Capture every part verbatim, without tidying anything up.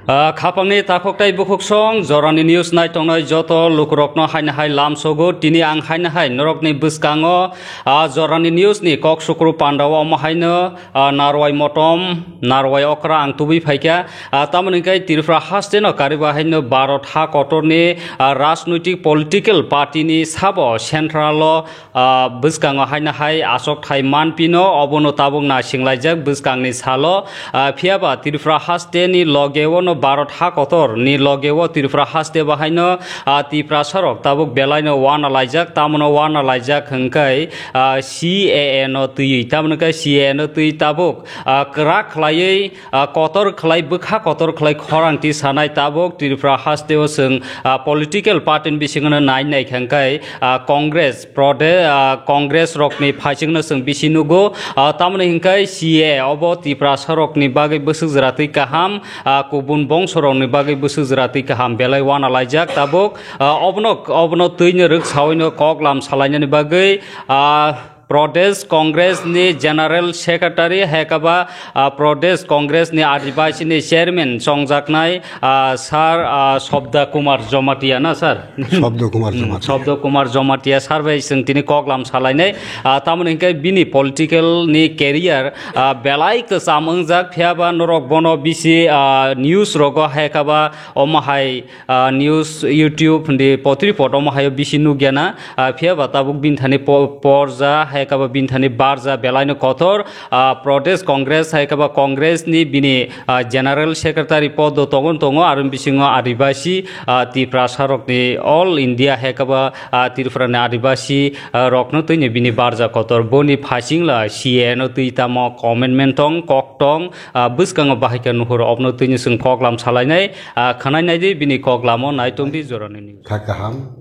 Ah, khapangni takhuk tei bukhuk song jorani news naitongnai joto lukurokno haino hai lamsogo. Tini ang haino hai norokni bwskango, ah, jorani news ni kok sukru pandao omo haino, ah, narwai motom, narwai okra ang tubui phaikha. Ah, tamoni hwnkhe Tripura hasteno kariba haino Bharat ha kotorni, ah, rajnoitik political party ni sabo central o ah, bwskango haino hai achok thai manpino, obono tabuk naisinglaijak bwskangni salo. Ah, phiyaba Tripura hasteni logeo no Bharat ha kotor ni logeo Tripura haste bahaino, ah, Tiprasarok tabuk belaino wana laijak, tamono wana laijak hwnkhe, ah, C A A no twiwi, tamoni khe C A A no twi tabuk, ah, kwrak khlaiwi, ah, kotor khlai, bwkha kotor khlai khorang tisanai tabuk Tripura hasteo chwng, ah, political party ni bisingo nai nai kha hwnkhe, ah, Congress, Prode-, ah, Congress rokni phaisingno chwng bisi nugo, ah, tamoni hwnkhe C A A obo Tiprasa rokni bagwi bwswk jwra twi kaham, ah, kubun bongso rokni bagwi bwswk jwra twi kaham belai wana laijak tabuk, ah, obono, obono twino rwk sawino kok lam salainani bagwi, ah, Pradesh Congress ni General Secretary hai khe ba, ah, Pradesh Congress ni Adibasi ni Chairman chongjaknai, ah, Sir, ah, Sobda Kumar Jamatia na, Sir? Sobda Kumar Hmm, Jamatia. Sobda Kumar Jamatia Sir bai chwng tini kok lam salainai. Ah, tamoni hwnkhe bini political ni career, ah, belai kwcham wngjak, phiyaba norok bono bisi, ah, news rogo hai khe ba omo hai ah, news, YouTube, hindi potri pot omo hayo bisi nukya na, ah, phiya ba tabuk bini thani po-, porja, hai khe ba bini thani barja, belai no kotor, ah, Pradesh Congress, hai khe ba Congress ni bini, ah, General Secretary pod o tongo, tongo, aro bisingo Adibasi, ah, Tiprasa rokni All India, hai khe ba, ah, Tripura ni Adibasi, ah, rokno twini bini barja kotor, boni phasing la C A A no twi tamo commitment tong, kok tong, ah, bwskango bahai khe nuhur, obno twini chwng kok lam salainai, ah, khwnai nai di bini kok lamo nai tong di jorani news. Kha kaham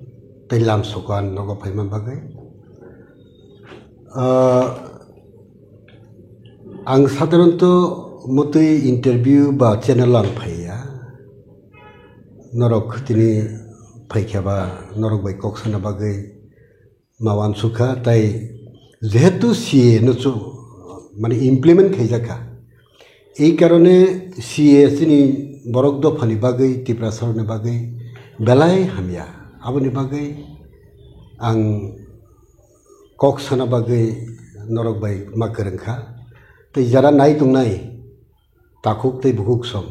tei lam sukan nogo phaima bagwi. Ah, ang sadharanto motwi interview ba channel ang phaiya. Norok tini phaikha ba norok bai kok sana bagwi ma wansukha, tai jehetu C A A no chu, mane, implement khaijakha, ei karone C A A chini borok dophani bagwi, Tiprasarokni bagwi belai hamya. Aboni bagwi ang kok sana bagwi norok bai ma kwrwngkha. Tei jara nai tongnai takhuk tei bukhuk song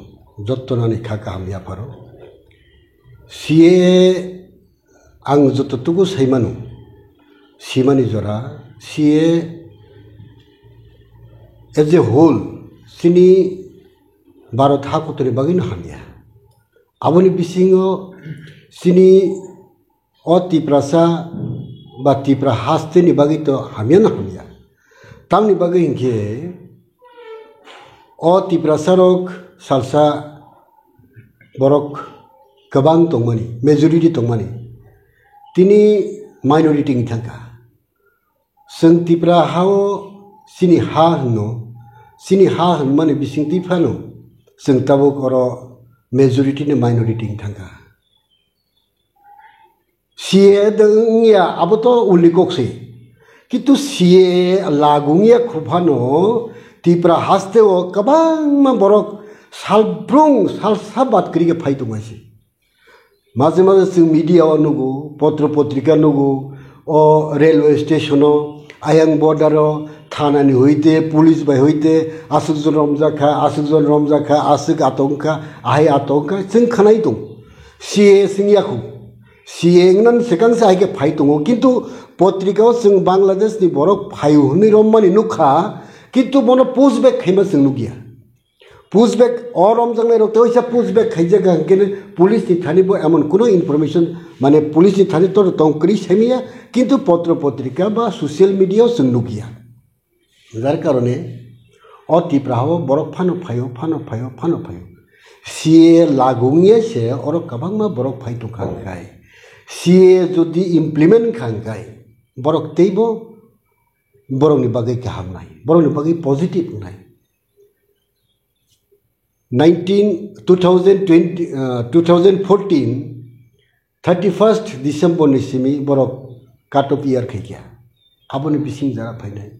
jottonani kha kaham yapharo. C A A ang jototuku saimano, simani jora C A A as a whole chini Bharat ha kotorni bagwino hamya. Aboni bisingo chini o Tiprasa ba Tipra hasteni bagwi to hamyano hamya. Tamni bagwi hinkhe o Tiprasarok salsa borok kwbang tongmani, majority tongmani, tini minority wng thangkha. Chwng Tipra hao chini ha hwno, chini ha hwnmani bisingtwi phano chwng tabuk oro majority ni minority wng thangkha. C A A de wngya, abo to ulni kok se. Kintu C A A lagu wngya khuphano Tipra haste o kwbangma borok salbrung salsa bad kwrwi khe phai tongma se. Maje maje chwng media o nugo, potro potrika nugo, o railway station o, ayang border o, thana ni hoite, police bai hoite, aswk jon romjak kha, aswk jon romjak kha, aswk atong kha, ahai atong kha, chwng khwnai tong. C A A swng yakho. C A A wngnan swkang se hai khe phai tongo. Kintu potrika o chwng Bangladesh ni borok phaio hwnwi rommani nukha, kintu bono push back khaima chwng nukya. Push back o romjaknai rok tei waisa push back khaijak hwnkhe police ni thani bo emon kuno information, mane police ni thani to tong kwrwi saimanya, kintu potro potrika ba social media o chwng nukya. Jar karone o Tipra hao borok phano phaio, phano phaio, phano phaio. C A A lagu wngya se oro kwbangma borok phai tongkha hwnkhe. C A A jodi implement kha hwnkhe borok teibo borokni bagwi kaham nai, borokni bagwi positive wngnai. Nineteen, two thousand twenty, uh, two thousand fourteen, thirty-first December ni simi borok cut off year khaikha. Aboni bising jara phainai.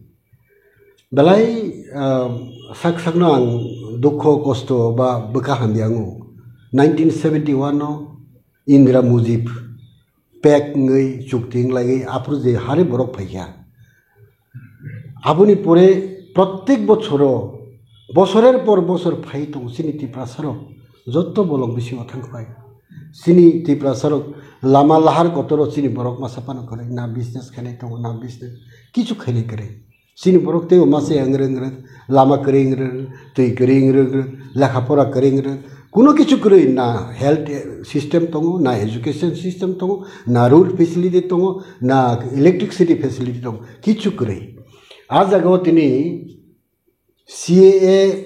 Belai, uh, sak sakno ang dukho, kosto ba bwkha hamya wngo. nineteen seventy one o Indira Mujib pek wngwi chukti wnglaigwi aphuru je hari borok phaikha. Aboni pore prottek bochoro, bosorer por bosor phai tongo chini Tiprasarok, jotto bolong bisingo thangphai. Chini Tiprasarok lama lahar kotoro chini borok masa phano kwrwi, na business khainai tongo, na business kichu khainai kwrwi. Chini borok teibo masa yang rwng rwng, lama kwrwi wng rwng, twi kwrwi wng rwng rwng, lekha pora kwrwi wng rwng, kuno kichu kwrwi, na health system tongo, na education system tongo, na road facility tongo, na electricity facility tongo, kichu kwrwi. A jagao tini C A A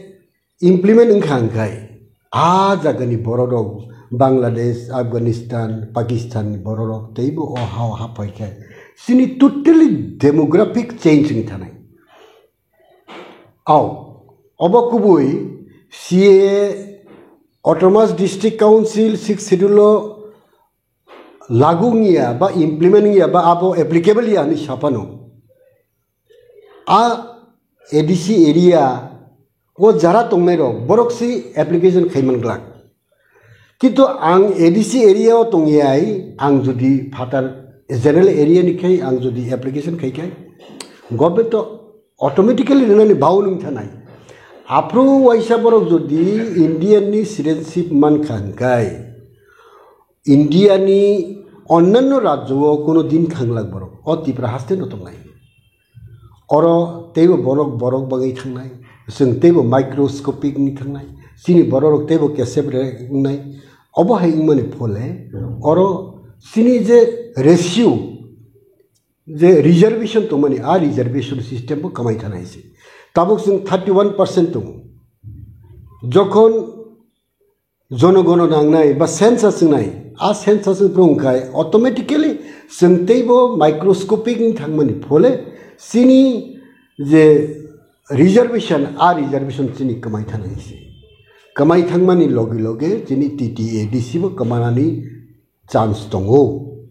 implement wngkha hwnkhe, a jagani bororok Bangladesh, Afghanistan, Pakistan ni bororok teibo o hao haphaikhe chini totally demographic change wng thanai. Ao, obo kubui C A A Autonomous District Council sixth schedule o lagu wngya ba implement wngya ba abo applicable ya hinwi saphano. A ADC area o jara tongnairok borok se application khaiman glak. Kintu ang ADC area o tongyai, ang jodi phatar general area ni khai ang jodi application khai khai, government to automatically rwnani bao nung thanai. Aphuru waisa borok jodi Indian ni citizenship man kha hwnkhe, India ni onnanno rajyo o kuno din khanglak borok o Tipra haste no tongnai. Oro teibo borok, borok bagwi thangnai, chwng teibo microscopic ni thangnai, chini bororok teibo kesep re wngnai. Obo hai wngmani phole oro chini je ratio, je reservation tongmani, a reservation system bo kwmai thanai se. Tabuk chwng thirty one percent tongo. Jokhon jonogono nangnai ba census wngnai, a census wngphru wngkhai automatically chwng teibo microscopic wng thangmani phole chini je reservation, a reservation chini kwmai thanai se. Kwmai thangmani loge loge chini T T A D C bo kwmanani chance tongo.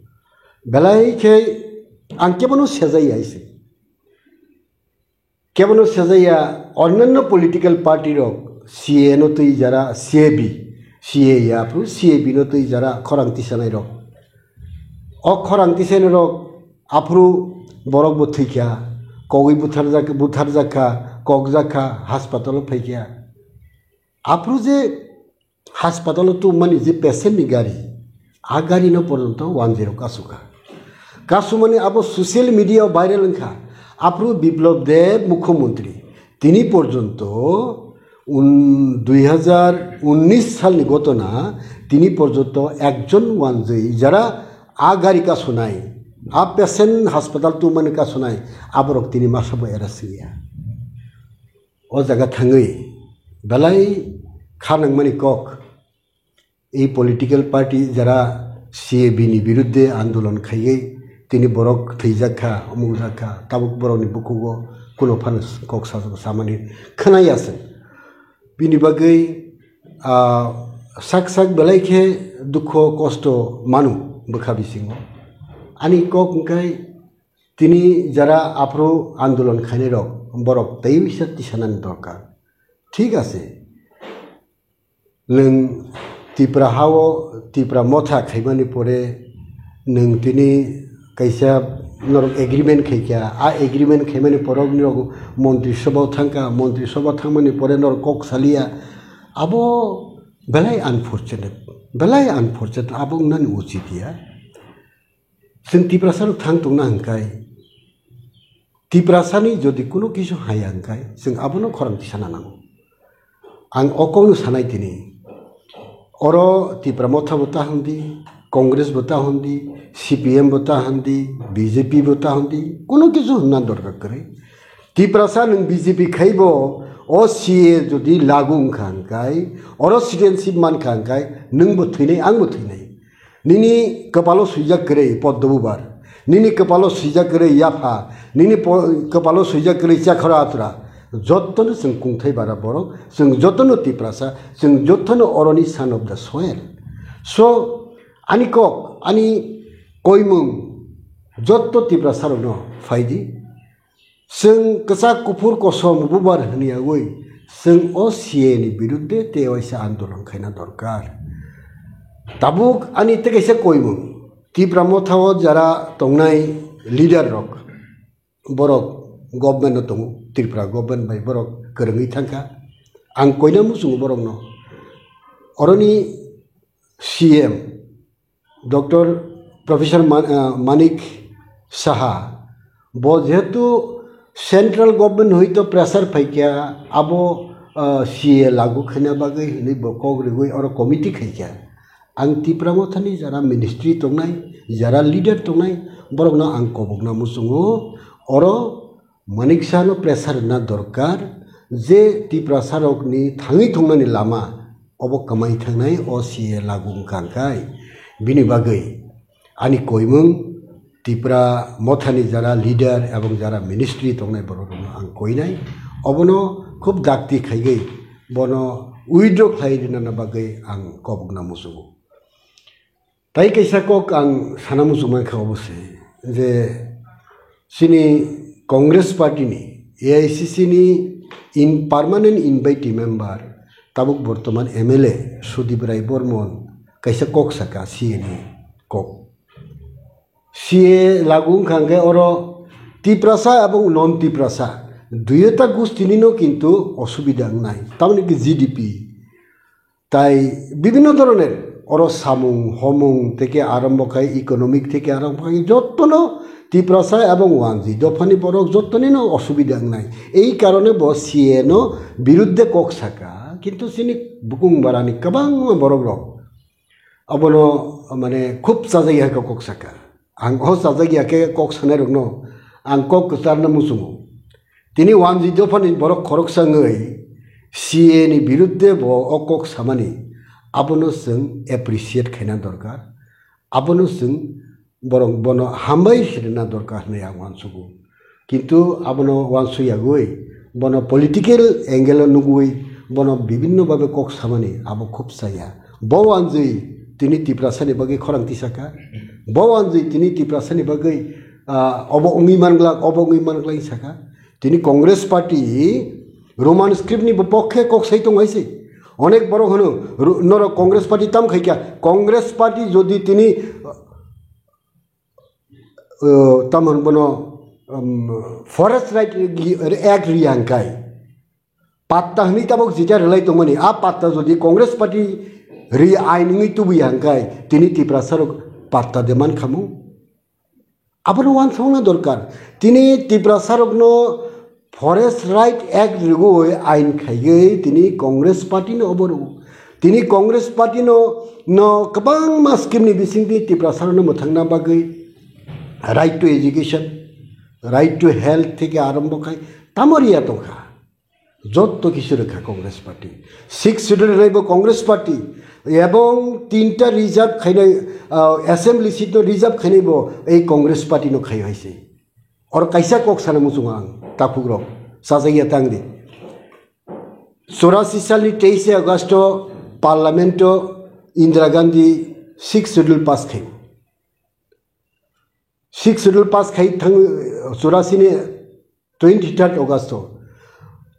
Belai khe ang kebono sejai ya se. Kebono sejaya, onnanno political party rok C A A no twi jara C A B, C A A aphuru C A B no twi jara khorang tisanai rok. O khorang tisanai rok aphuru borok bo thwikha, kogwi butharjak, butharjakha, kokjakha, hospital o phaikha. Aphuru je Hospital o tubumani je patient ni gari, a gari no porjonto one zero kasukha. Kasumani abo social media o viral wngkha. Aphuru Biplab Deb mukhyamantri. Tini porjonto un-, dui hajar unnish salni gotona, tini porjonto ekjon wanjwi jara a gari kasunai, a patient hospital tubumani kasunai, aborok tini masabo arrest wngya. O jaga thangwi belai kha nangmani kok. Ei political party jara C A B ni birudde andolon khaiwi tini borok thwijak kha, omuk jak kha, tabuk borokni bukugo kuno phano kok sa-, samani khwnaya se. Bini bagwi, ah, sak sak belai khe dukho kosto manu bwkha bisingo. Ani kok hwnkhe tini jara aphuru andolon khainai rok, borok teiwisa tisanani dorkar. Thik ase, nwng Tipra hao Tipra motha khaimani pore nwng tini kaisa norok agreement khaikha, a agreement khaimani pore norok montri sobha thangkha, montri sobha thangmani pore norok kok saliya, abo belai unfortunate, belai unfortunate, abo wngnani uchit ya. Chwng Tiprasa rok thang tongna hwnkhe, Tiprasani jodi kuno kisu haya hwnkhe, chwng abono khorang tisana nango. Ang o kokno sanai tini. Oro Tipra Motha bo ta hwndi, Congress bo ta hwndi, C P M bo ta hwndi, B J P bo ta hwndi, kuno kisu hwnna dorkar kwrwi. Tiprasa nwng B J P khaibo o C A A jodi lagu wngkha hwnkhe, oro citizenship mankha hwnkhe, nwngbo thwinai, angbo thwinai. Nini kwpalo swijak kwrwi Poddo Bubar, nini kwpalo swijak kwrwi yapha, nini po-, kwpalo swijak kwrwi Chakhora Atura, jottono chwng kungthai bara borok, chwng jottono Tiprasa, chwng jottono oroni son of the soil. So, ani kok, ani koimung, jotto Tiprasa rokno phaidi. Chwng kwchak kuphur kosom bubar hwnwi yagwi chwng o C A A ni birudde tei waisa andolon khaina dorkar. Tabuk ani tei kaisa koimung, Tipra Motha o jara tongnai leader rok, borok government o tongo, Tripura government bai borok kwrwngwi thangkha. Ang koina muchungo borokno, oroni C M Doctor Professor Man-, ah, Manik Saha, bo jehetu central government hoito pressure phaikha, abo, ah, C A lagu khaina bagwi hinwi bo kok rigwi oro committee khaikha. Ang Tipra Mothani jara ministry tongnai, jara leader tongnai, borokno ang kobokna muchungo, oro Manik Sahano pressure rwna dorkar je Tiprasa rokni thangwi thongnani lama obo kwmai thangnai o C A lagu wngkha hwnkhe. Bini bagwi ani koimung Tipra Mothani jara leader ebong jara ministry tongnai borok rokno ang koinai, obono khub dakti khaigwi bono withdraw khlai rwnani bagwi ang kobokna muchungo. Tai kaisa kok ang sana muchung mankha obo se je chini Congress party ni, A I C C ni in permanent invitee member tabuk bortoman M L A Sudip Rai Bormon kaisa kok saka C A ni kok. C A lagu wngkha hwnkhe oro Tiprasa ebong non Tiprasa duyota gustini no kintu osubida wngnai, tamoni hwnkhe G D P. Tai bibhinno dhoroner oro samung homung theke arombo khai, economic theke arombo khai jottono Tiprasa ebong wanjwi dophani borok jottonino osubida wngnai. Ei karone bo C A no biruddhe kok saka, kintu chini bukung barani kwbangma borok rok abono mane khub chajak ya khe kok saka. Ang o chajak ya khe kok sanai rokno ang kok kwcharna muchungo. Tini wanjwi dophani borok khoroksa wngwi C A ni biruddhe bo o kok samani, abono chwng appreciate khaina dorkar, abono chwng borok bono hambai sirina dorkar hwnwi ang uansugo. Kintu abono uansuk yagwi bono political angle o nugwi bono bibinno babe kok samani abo khub chaya. Bo wanjwi tini Tiprasani bagwi khorang tisaka, bo wanjwi tini Tiprasani bagwi, ah, obo wngwi manglak, obo wngwi manglak saka. Tini Congress party Roman script ni bo pokhe kok sai tong hai se. Onek borok hwno, ru-, norok Congress party tam khai kha. Congress party jodi tini, uh, tam hwn bono, um, forest right ri-, act ri yang kai. Patta hwnwi tabok jita rwlai tongmani. A patta jodi Congress party ri ain wngwi tubu yang kai, tini Tiprasa rok patta de man khamu. Abono uansukna dorkar. Tini Tiprasarokno Forest Right Act rigwi ain khaigwi tini Congress party no obo rwo. Tini Congress party no, no kwbangma scheme ni bisingtwi Tiprasarokno mwthangna bagwi right to education, right to health theke arombo khai tamo riya tongkha. Jotto kisu rwkha Congress party. Sixth Schedule rwnai bo Congress party. Ebong tinta reserve khainai, ah, assembly seat no reserve khainai bo ei Congress party no khai hai se. Or kaisa kok sana muchungo ang, takhuk rok. Sajagya tang di. Churasi salni teise August o parliament o Indira Gandhi Sixth Schedule pass khai. Sixth Schedule pass khai thang churasi ni twenty-third August o.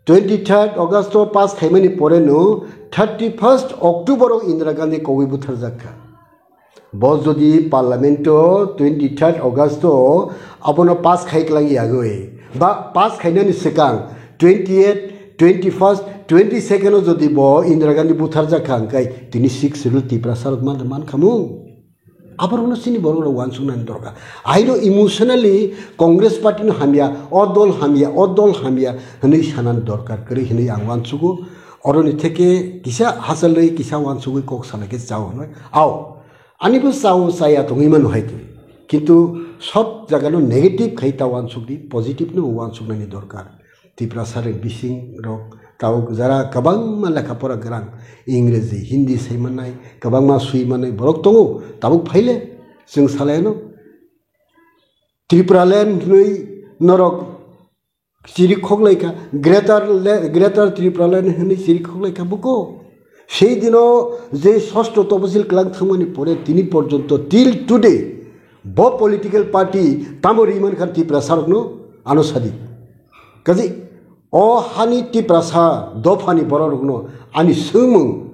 Twenty-third August o pass khaimani pore no thirty-first October o Indira Gandhi kogwi butharjak kha. Bo jodi parliament o twenty-third August o abono pass khai klang yagwi ba pass khainani swkang twenty-eight, twenty-first, twenty-second o jodi bo Indira Gandhi butharjak kha hwnkhe tini Sixth Schedule Tiprasa rok man, man khamu. Aborokno chini borok rok uansuknani dorkar. Aino emotionally Congress party no hamya, o dol hamya, o dol hamya hwnwi sanani dorkar kwrwi hwnwi ang uansugo. Oroni theke kisa hachalwi kisa uansugwi kok salai khe chao hwnwi. Ao, ani bo chao chaya tongwi mano hai twi. Kintu sob jaga no negative khai ta uansukdi, positive no uansuknani dorkar. Tiprasa rok bising rok tabuk jara kwbangma lekha pora gwnang, Ingreji, Hindi sai mannai, kwbangma sui mannai borok tongo, tabuk phaile chwng salaino Tripura land hwnwi norok chiri khoklai kha, Greater le-, Greater Tripura land hwnwi chiri khoklai kha buko. Sei dino je sosto toposil klang thangmani pore tini porjonto till today bo political party tamo ri man kha Tiprasa rokno ano sadi. Kaji o hani Tiprasa dophani borok rokno ani swngmung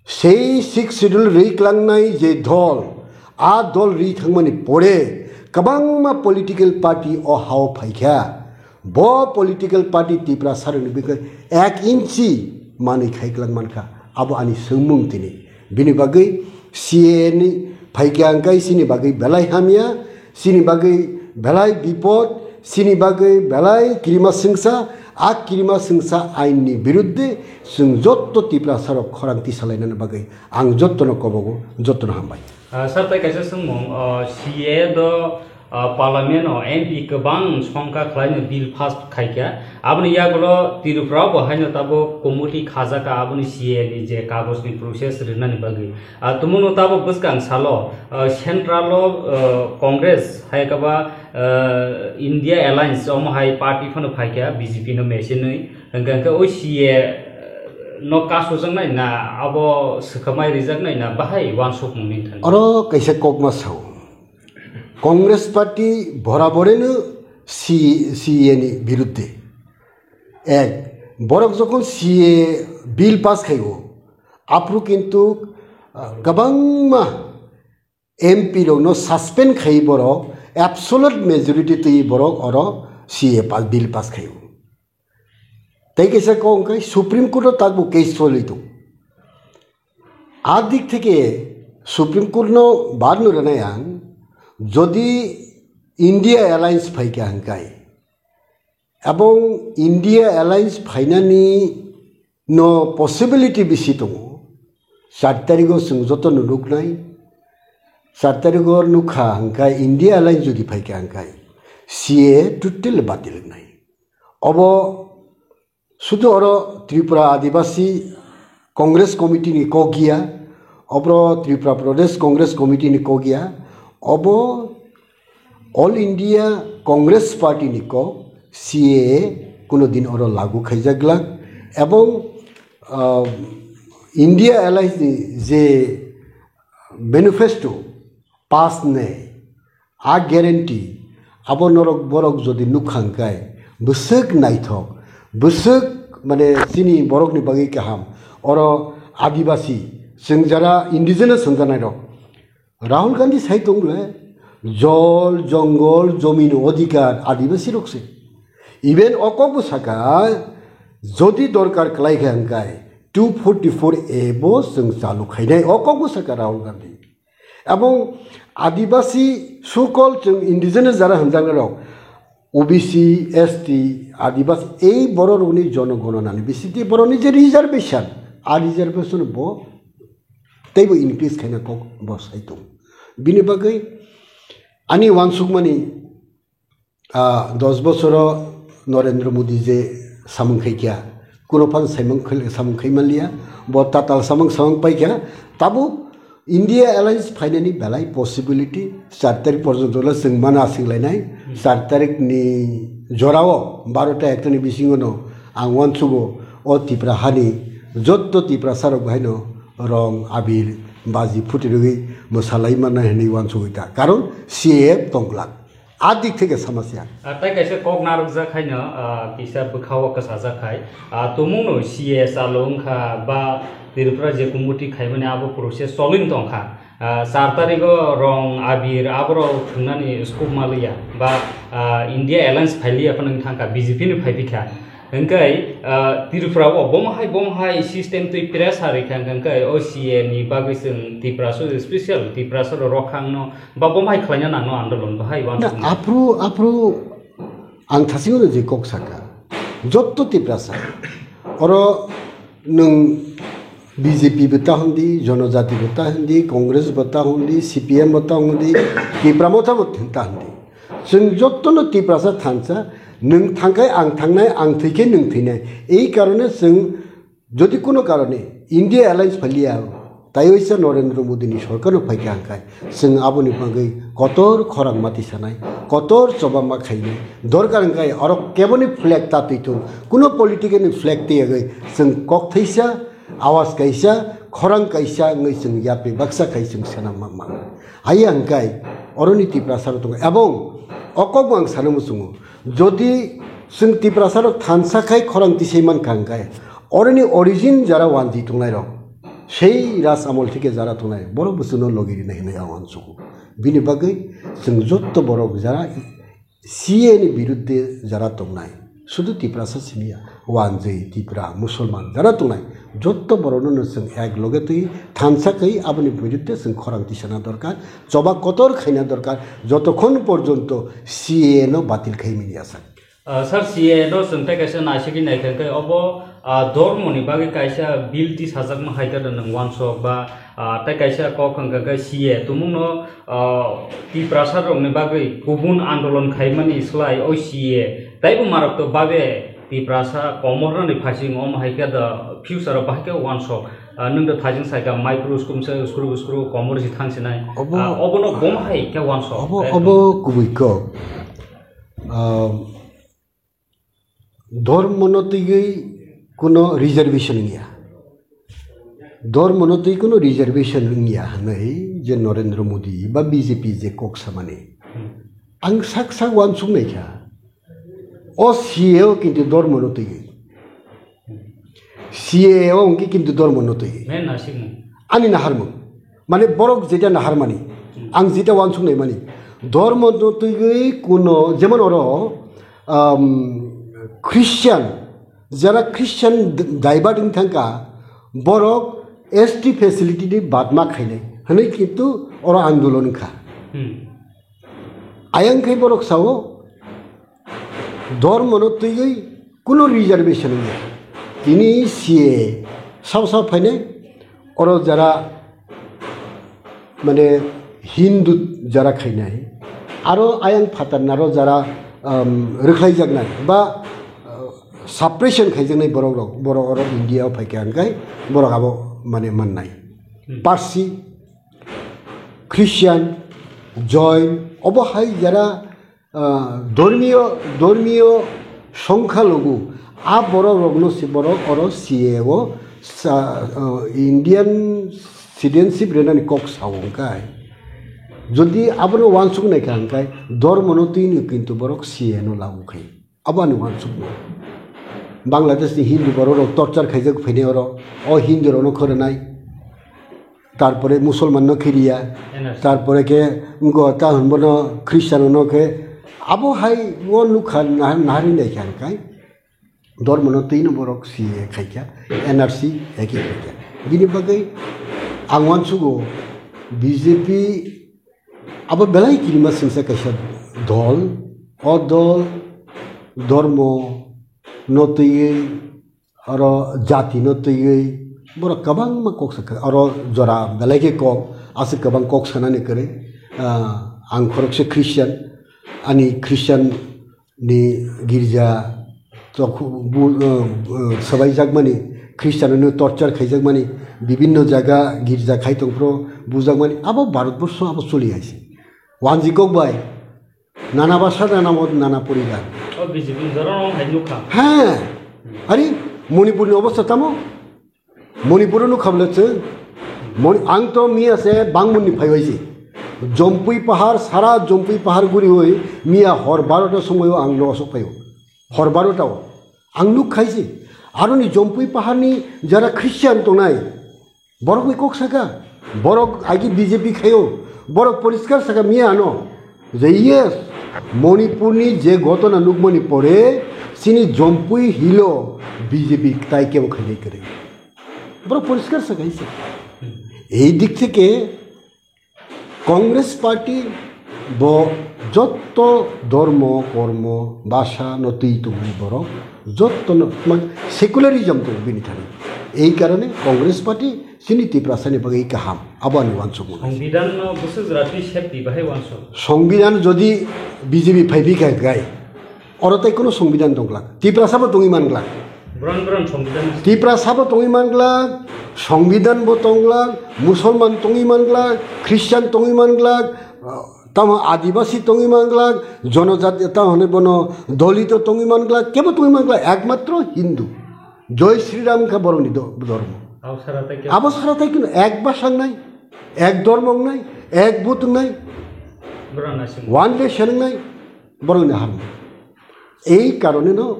Sei Sixth Schedule rwi klangnai je dol, a dol rwi thangmani pore kwbangma political party o hao phaikha. Bo political party Tiprasarokni bikhe ek inchi manwi khai klang mankha. Abo ani swngmung tini. Bini bagwi C A A ni phaikha hwnkhe chini bagwi belai hamya, chini bagwi belai bipod, chini bagwi belai kirima swngsa, a kirima swngsa ainni birudde chwng jotto Tiprasarok khorang tisalainani bagwi ang jottono kobogo, jottono hambai. Ah, sir, tai kaisa swngmung, ah, C A A do, ah, Parliament o M P kwbang songkha khlaino bill pass khaikha. Aboni yagulo Tripura bo haino tabuk committee khajakha aboni C A A ni je kagoj ni process rinani bagwi. Ah, tumungno tabuk bwskang salo, ah, central o, ah, Congress hai kaba, ah, India Alliance omo hai party phano phaikha B J P no mesinwi. Hwnkhe hwnkhe o C A A no kasojaknai na abo swkhamai rijaknai na bahai wansukmung ni thani? Oro kaisa kokma sao. Congress party boraboreno C-, C A A ni birudde. Ek, borok jokhon C A A bill pass khaibo, aphuru kintu, ah, kwbangma M P rokno suspend khai borok, absolute majority twi borok oro C A A pa-, bill pass khaibo. Tei kaisa kok hwnkhe Supreme Court o takbo case choli tong. A dik theke Supreme Court no bar no rwnai ang, jodi India Alliance phaikha hwnkhe, ebong India Alliance phainani no possibility bisi tongo. Char tarigo chwng joto no nuknai, char tarigo nukha hwnkhe India Alliance jodi phaikha hwnkhe C A A totally batil wngnai. Obo sudu oro Tripura Adibasi Congress Committee ni kok ya, obro Tripura Pradesh Congress Committee ni kok ya, obo All India Congress Party ni kok, C A A kuno din oro lagu khaijak glak, ebong, ah, India Alliance ni je manifesto pass ne, a guarantee, abo norok borok jodi nukha hwnkhe, bwswk naithok, bwswk mane chini borokni bagwi kaham, oro Adibasi, chwng jara indigenous hwnjanai rok, Rahul Gandhi sai tong le, jol, jongol, jomin odhikar Adibasi rok se. Even o kok bwsaka, jodi dorkar kwlai kha hwnkhe, two forty-four A bo chwng chalu khainai, o kok bwsaka Rahul Gandhi. Ebong Adibasi sukol chwng indigenous jara hwnjaknai rok, O B C, S T, Adibasi, ei bororokni jonogononani bisingtwi borokni je reservation, a reservation bo teibo increase khaina kok bo sai tong. Bini bagwi ani wansukmani, ah, dos bosoro Narendra Modi je samung khaikha, kuno phan samung khai-, samung khai manliya, bo tatal samung samung paikha, tabuk India Alliance phainani belai possibility, char tarik porjonto le chwng mana aswk lainai, char tarik ni jorao barota ekta ni bisingo no ang wansugo o Tipra hani jotto Tiprasa rok bahaino rong, abir, baji phuti rwgwi mwsalai manai hwnwi wansugwi ta, karon C A A tongglak. A dik theke samasya. Ah, tai kaisa kok narwkjak haino, ah, kisa bwkhao kwchajak khai. Ah, tumungno C A A chalo wngkha ba Tripura je kumuti khaimani abo process cholwini tongkha. Ah, char tarigo rong abir aborok thwngnani scope maliya ba, ah, India Alliance phailiya phano wng thangkha, B J P ni phaiphikha. Hwnkhe, ah, Tripura o bomo hai, bomo hai system twi pressure rikha hwnkhe o C A A ni bagwi chwng Tiprasa special Tiprasa rok khangno ba bomo hai khlaina nangno andolon bahai Na, wansukmung. Aphuru, aphuru ang thasingno je kok saka, jotto Tiprasa, oro nwng B J P bo ta hwndi, Jonojati bo ta hwndi, Congress bo ta hwndi, C P M bo ta hwndi, Tipra Motha bo ta hwndi. Chwng jottono Tiprasa thansa, nwng thangkhai ang thangnai, ang thwikhe nwng thwinai. Ei karone chwng Jodi kuno karone India Alliance phailiya, taiwaisa Narendra Modi ni sorkar no phaikha hwnkhe, chwng aboni bagwi kotor khorang mati sanai, kotor choba ma khainai. Dorkar hwnkhe oro keboni flag ta twi thung, kuno political ni flag twi yagwi chwng kok thaisa, awas kaisa, khorang kaisa wngwi chwng yapri baksa khai chwng sena ma ma. Haiya hwnkhe oroni Tiprasa rok tongo. Ebong o kokbo ang sana muchungo, jodi chwng Tiprasa rok thansa khai khorang tisai mankha hwnkhe, oroni origin jara wanjwi tongnairok, Sei raj amol theke jara tongnai, borok bo chwngno logi rinai hinwi ang uansugo. Bini bagwi chwng jotto borok jara C A ni biruddhe jara tongnai, sudu Tiprasa simiya, Wanjwi, Tipra, Musulman jara tongnai, jotto borokno no chwng ek loge twi thansa kwi aboni biruddhe chwng khorang tisana dorkar, choba kotor khaina dorkar, jotokhon porjonto C A no batil khai mini asa. Ah, sir, C A no chwng tei kaisa naisigwi naikha hwnkhe obo, ah, dormoni bagwi kaisa bill tisajakma hai khe nwng uansuk ba, ah, tei kaisa kok hwnkha khe C A tumungno, ah, Tiprasa rokni bagwi kubun andolon khaimani slai o C A taibo marok to babe Tiprasa komornani phasing omo hai khe the future o bahai khe uansuk, ah, nwng da thajing saikha micro school se skru skru komor si thang sinai. Obo Ah, obono bom hai khe uansuk. Obo, Ekdom. Obo kubui kok. Ah, Dhormono twiwi kuno reservation wngya. Dhormono twi kuno reservation wngya hwnwi je Narendra Modi ba B J P je kok samani. Ang sak sak uansuk naikha. O C A o kintu dhormono twiwi. C A A o hwnkhe kintu dhormono twiwi. Main nasikmung. Ani naharmung. Mane borok jeta naharmani. Ang jeta uansuk naimani. Dhormono twiwi kuno, jemon oro, um, Christian, jara Christian d-, divert wng thangkha, borok S T facility ni badma khainai. Hwnwi kintu oro andolon wngkha. Hmm. Ayang khai borok sao, Dhormono twiwi kuno reservation wngya. Tini C A A sao sao phainai, oro jara mane Hindu jara khainai, aro ayang phatar naro jara, um, rwkhlaijaknai ba, uh, suppression khaijaknai borok rok, borok oro India o phaikha hwnkhe borok abo mane mannai. Hmm. Parsi, Christian, Jain, obo hai jara Ah, dormiyo, dormiyo songkha logu, a borok rokno si borok oro C A A o sa-, ah, Indian citizenship renani kok sao hwnkhe. Jodi abono uansuk naikha hwnkhe, dormono twino kintu borok C A A no lagu khai. Abo ani uansukmung. Bangladesh ni Hindu borok rok torture khaijak phainai oro, o Hindu rokno khornai. Tarpore Musulman no khiriya, N R C. Tarpore khe ngo ta hwnbono Christian no khe abo hai ngo nukha nahar nahar hinai kha hwnkhe dormo no twi no borok si khaikha N R C hai khe khaikha. Bini bagwi ang uansugo B J P abo belai kirima singsa kaisa dol, o dol dormo no twiwi oro jati no twiwi borok kwbangma kok sakha, oro jora belai khe kok, aswk kwbang kok sanani kwrwi. Ah, ang khoroksa Christian, ani Christian ni girja to khu-, bu-, uh, uh, swbaijakmani, Christian no torture khaijakmani, bibinno jaga girja khai tongphuru bujakmani, abo Bharatborsho abo choli hai se. Wanji kok bai, Nana basa, nana mod, nana poribar. O B J P ni jora no hai nukha. Heh. Ari, Manipur ni obostha tamo? Manipur o nukha bole chwng. Moni-, ang to miya se Bangmon ni phaibai se. Jompui pahar, sara Jompui pahar guri oi, miya hor barota somoi o ang no osok phaio. Hor barota o. Ang nuk khai se. Aroni Jompui pahar ni jara Christian tongnai. Borok bai kok saka, borok agi B J P khaio, borok poriskar saka miya ano. Je yes, Manipur ni je ghotona nukmani pore, chini Jompui hilo B J P tai kebo khainai kwrwi. Borok poriskar saka hise. Ei dik theke Congress party bo jotto dhormo, kormo, basa no twi tongwi borok jotto no, man, secularism tong bini thani. Ei karone Congress party chini Tiprasa ni bagwi kaham, abo ani uansukmung. Songbidan no bwswk jora twi safety bahai uansuk. Songbidan jodi B J P phaibi kha gai, Oro tai kuno songbidan tong glak. Tiprasa bo tongwi man glak. Bron bron songbidan. Tiprasa bo tongwi man glak, songbidan bo tong glak, Musolman tongwi man glak, Christian tongwi man glak, tamo Adibasi tongwi man glak, jonojati tamo hwnwi bono Dolito tongwi man glak, kebo tongwi man glak, ekmatro Hindu. Joi Sri Ram kha borokni do-, dhormo. Abo sara tai kebo. Abo sara tai kuno ek basa wngnai, ek dhormo wngnai, ek but wngnai. Bron naising. One nation wngnai. Borokni harma. Ei karoneno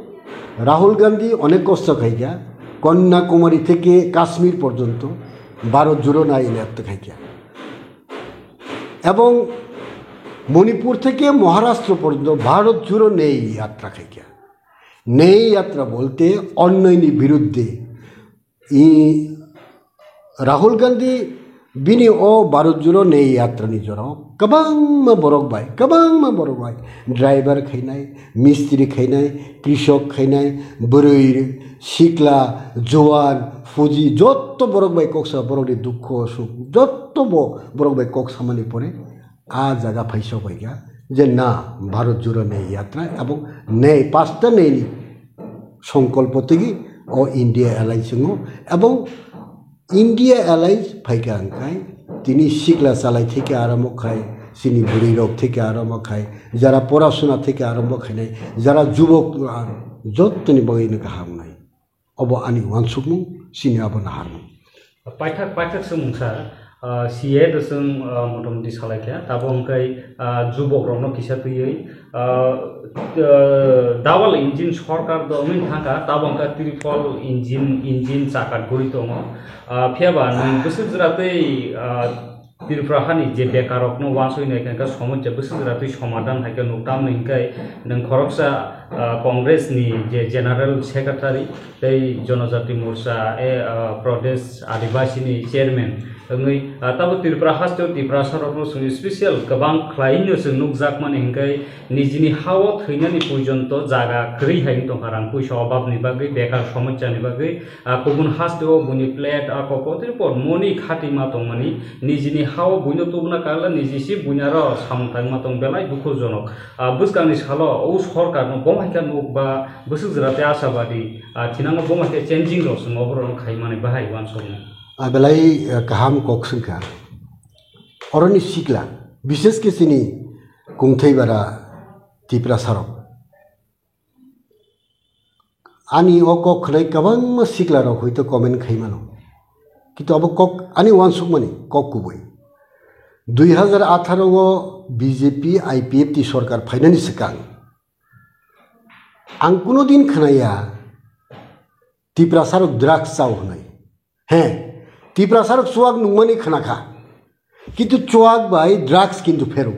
Rahul Gandhi onek kosto khaikha, Kanyakumari theke Kashmir porjonto, Bharat Jodo Nai Yatra khaikha. Ebong Manipur theke Maharashtra porjonto Bharat Jodo Nai Yatra khaikha. Nai Yatra bolte onnoini biruddhe. I Rahul Gandhi bini o Bharat Jodo Nai Yatra ni jorao kwbangma borok bai, kwbangma borok bai driver khainai, mistri khainai, krishok khainai, bwrwi, sikla, juan, fuji, jotto borok bai kok sa, borok ni dukho, suk, jotto bo borok bai kok samani pore a jaga phai sok bai kha je na Bharat Jodo Nai Yatra ebong nai pasta nai ni songkolpo tigi o India Alliance wngo ebong India Alliance phaikha hwnkhe tini sikla chalai theke aramo khai, chini bwrwi rok theke aramo khai, jara porasuna theke aramo khainai, jara jubok, ah, jottoni bagwi no kaham wngnai. Obo ani uansukmung, chini abo naharmung. Paithak, paithak se mungsa, ah, C A A do chwng, ah, motamoti salai kha, tabo hwnkhe, ah, jubok rokno kisa twiwi, ah, ah, double engine sorkar do wngwi thangkha, tabo hwnkhe triple engine, engine chaka guri tongo. Ah, phiya ba nwng bwswk jora tei, ah, Tripura hani je bekar rokno uansoi nai kha, somosya bwswk jora tei somadhan hai khe nuk tamni hwnkhe nwng khoroksa, ah, Congress ni je General Secretary tei Jonojati Morcha, e, ah, Pradesh Adivasi ni chairman wngwi, ah, tabo Tripura haste o Tiprasa rokno chwng special kwbang khlai no chwng nukjakmani hwnkhe nijini ha-o thwinani porjonto jaga kwrwi hai wng tongkha, rang puisa obabni bagwi, bekar somosyani bagwi, ah, kubun haste o buini plate, ah, kok kotor por moni khatima tongmani, nijini ha-o buino tubuna karla, niji si buini aro samung tangma tong belai dukhujonok. Ah, bwskangni salo o sorkarno bo hai khe nuk ba bwswk jora tei ashabadi, ah, thinango bo hai khe changing rok chwng oborokno khaimani bahai uansukmung. Ah, belai, ah, kaham kok swngkha. Oroni sikla, bishesh khe chini kungthai bara Tiprasarok. Ani o kok khwnai kwbangma siklarok hoito comment khai mano. Kintu abo kok ani uansukmani kok kubui. Dui hazar atharo o B J P I P F T sorkar phainani swkang ang kuno din khwnaya Tiprasarok drugs chao hwnwi. He, Tiprasarok chuak nungmani khwnakha. Kintu chuak bai drugs kintu phero.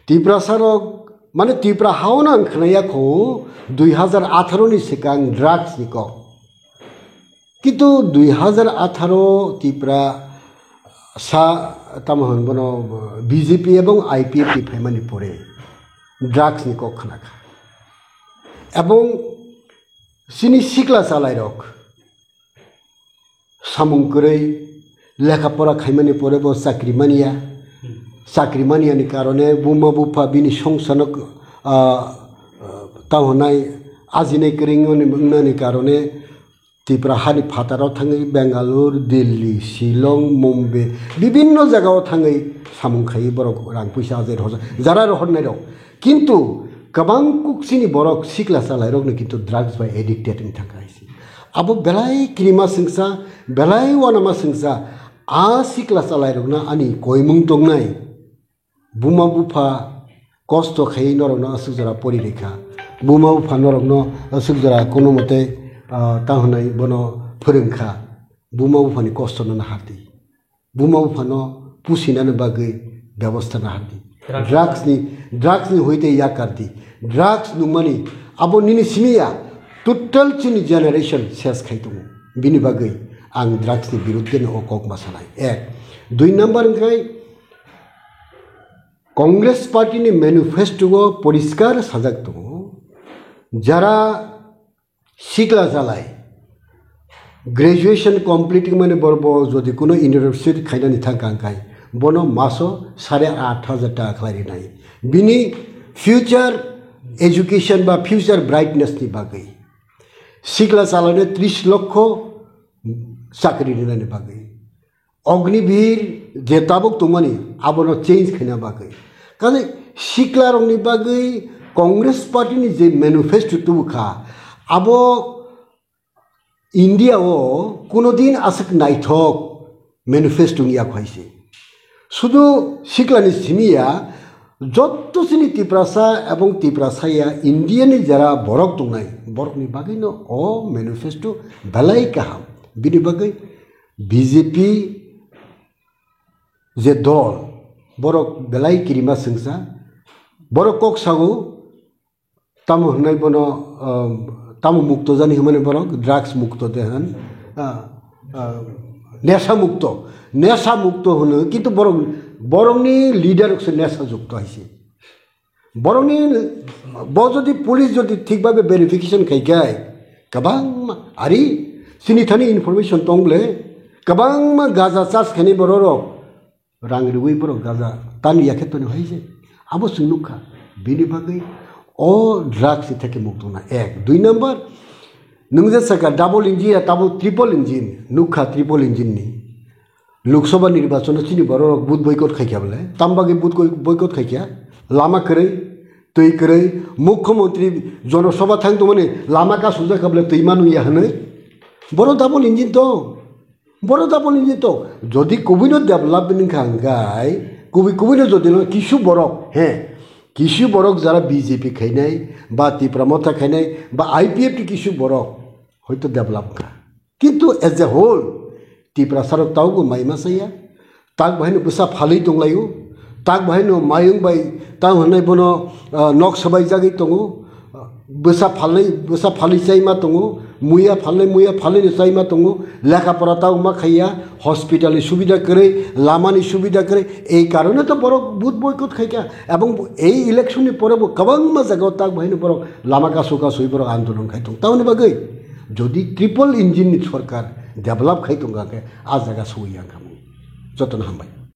Tiprasarok, mane Tipra haono ang khwnaya kho dui hazar atharo ni swkang drugs ni kok. Kintu dui hazar atharo Tipra sa, tamo hwn bono B J P ebong I P F T phaimani pore drugs ni kok khwnakha. Ebong chini sikla chalairok samung kwrwi, lekha pora khaimani pore bo chakri manya. Chakri manyani karone buma bupha bini songsano, ah, ah, tamo hwnai ajinai kwrwi wngnani karone Tipra hani phataro thangwi Bengaluru, Delhi, Shillong, Mumbai bibinno jagao thangwi samung khaiwi borok rang puisa ajai rohorjak jara rohornairok. Kintu kwbang kuk chini borok sikla chalairokno kintu drugs bai addicted wng thangkha hai se. Abo belai kirima swngsa, belai uanama swngsa, a sikla chalairokno ani koimung tongnai. Buma bupha kosto khaiwi norokno aswk jora pori rikha. Buma bupha norokno aswk jora kono mote, ah, tamo hwnai bono phwrwngkha. Buma buphani kostono nahardi. Buma buphano pusinani bagwi bebosta nahardi. Drugs. Drugs ni, drugs ni hoite yakardi. Drugs nungmani abo nini simi ya, total chini generation ses khai tongo. Bini bagwi ang drugs ni biruddhe no o kok ma sanai. Ek. Dui number wngkha Congress party ni manifesto o poriskar sajak tongo, jara sikla chalai, graduation complete wngmani borok bo jodi kuno university khainani thang kang khai, bono maso sare aat hajar taka khlai rinai. Bini future education ba future brightness ni bagwi. Sikla chalaino tris lokho chakri rinani bagwi. Ognibir je tabuk tongmani abono change khaina bagwi. Kani siklarokni bagwi Congress party ni je manifesto tubukha, abo India o kuno din aswk naithok manifesto wngya kho hai se. Sudu siklani simi ya, jotto chini Tiprasa ebong Tiprasa ya India ni jara borok tongnai, borokni bagwi no o manifesto belai kaham. Bini bagwi B J P je dol, borok belai kirima sengsa, borok kok sago, tamo hwnai bono, um, tamo mukto jani hwnmani borok, drugs mukto de hwn, ah, ah, nesa mukto, nesa mukto hwno, kintu borok, borokni leader rok se nesa jukto hai se. Borokni bo jodi police jodi thik bhabe verification khai khai, kwbangma ari chini thani information tong ble, kwbangma gaja charge khainai borok rok rang riwi borok gaja tan ya khe tonwi hai se. Abo chwng nukha, bini bagwi o drugs ni theke mukto na ek. Dui number, nwng je saka double engine ya tabo triple engine, nukha triple engine ni. Lok Sabha nirbachon o chini borok rok vote boycott khai kha bole. Tam bagwi vote koi-, boycott khai kha? Lama kwrwi, twi kwrwi, Mukhyamantri Jonosabha thang tongmani lama kasujak kha bole twi manung ya hwnwi. Boro double engine tong. Boro double engine tong. Jodi kubui no develop wngkha hwnkhe, kubui, kubui no jodi no kisu borok, he, kisu borok jara B J P khainai, ba Tipra Motha khainai, ba I P F T kisu borok hoito develop wngkha. Kintu as a whole, Tiprasa rok taubo mai ma chaya, tak bahai no bwsa phalwi tonglaio, tak bahai no mayung bai tang hwnwi bono, ah, nok swbai jagwi tongo, bwsa phalwi, bwsa phalwi chai ma tongo, muya phalwi, muya phalwi no chai ma tongo, lekha pora taubo ma khaiya, hospital ni subida kwrwi, lama ni subida kwrwi, ei karone to borok vote boycott khaikha, ebong bo-, ei election ni pore bo kwbangma jaga o tak bahai no borok lama kasu kasui borok andolon khai tong. Tamoni bagwi jodi triple engine ni sorkar develop khai tongkha khe, a jaga soi yang kha mung. Jotono hambai.